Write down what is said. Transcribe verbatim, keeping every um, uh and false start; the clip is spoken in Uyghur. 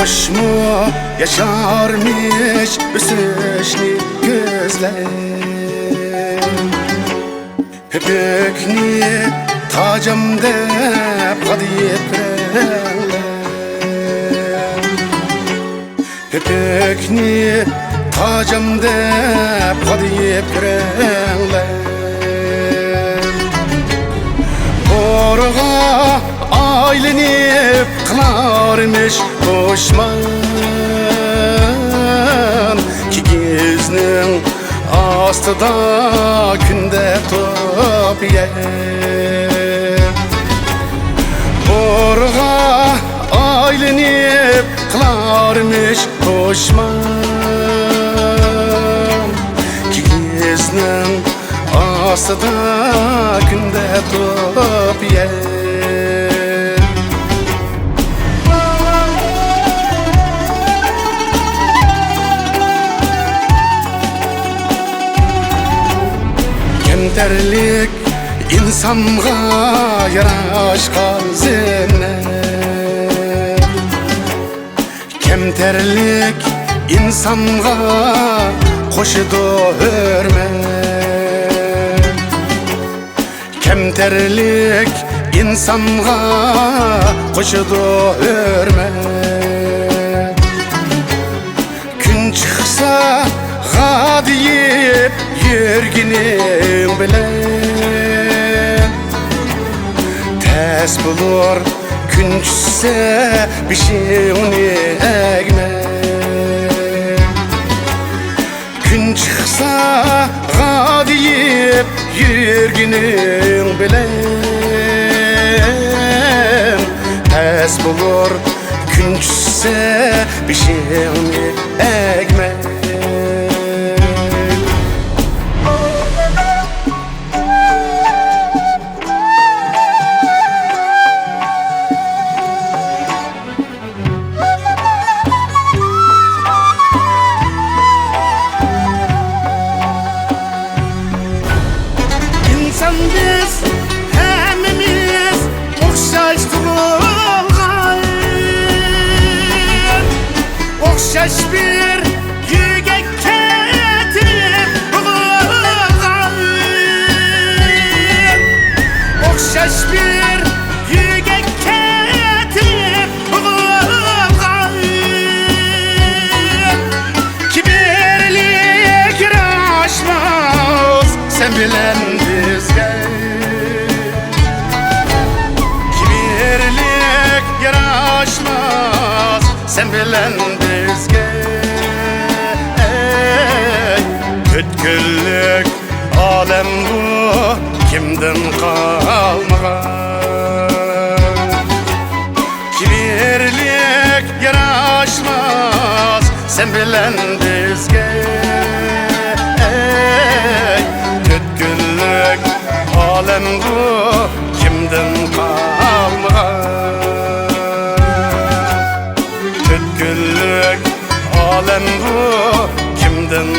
قۇشمۇ ياشارمىش ئۆسۈشنى كۆزلەپ. پۆپۈكنى تاجام دەپ غادىيىپ رەڭلەپ. پۆپۈكنى تاجام دەپ غادىيىپ رەڭلەپ. بورىغا ئايلىنىپ قىلارمىش پۇشمان. كىگىزنىڭ ئاستىدا كۈندە توپ يەپ. بورىغا ئايلىنىپ قىلارمىش پۇشمان. كىگىزنىڭ ئاستىدا كۈندە توپ يەپ. كەمتەرلىك ئىنسانغا ياراشقان زىننەت. كەمتەرلىك ئىنسانغا قوشىدۇ ھۆرمەت. كەمتەرلىك ئىنسانغا قوشىدۇ ھۆرمەت. كۈن چىقسا غادىيىپ يۈرگىنىڭ بىلەن، تەس بولۇر كۈن چۈشسە بېشىڭنى ئەگمە. كۈن چىقسا غادىيىپ يۈرگىنىڭ بىلەن، تەس بولۇر كۈن چۈشسە بېشىڭنى ئەگمە. ئىنسان بىز ھەممىمىز ئوخشاش تۇغۇلغان، ئوخشاش بىر يۈرگەككە تېرىپ بوغۇلغان، ئوخشاش بىر يۈرگەككە تېرىپ بوغۇلغان. كىبىرلىك ياراشماس سەن بىلەن بىزگە. كىبىرلىك ياراشماس سەن بىلەن بىزگە. ئەي، پۈتكۈللۈك ئالەم بۇ، كىمدىن قالمىغان؟ كىبىرلىك ياراشماس سەن بىلەن بىزگە. ئەي، پۈتكۈللۈك ئالەم بۇ، كىمدىن قالمىغان؟ پۈتكۈللۈك ئالەم بۇ، كىمدىن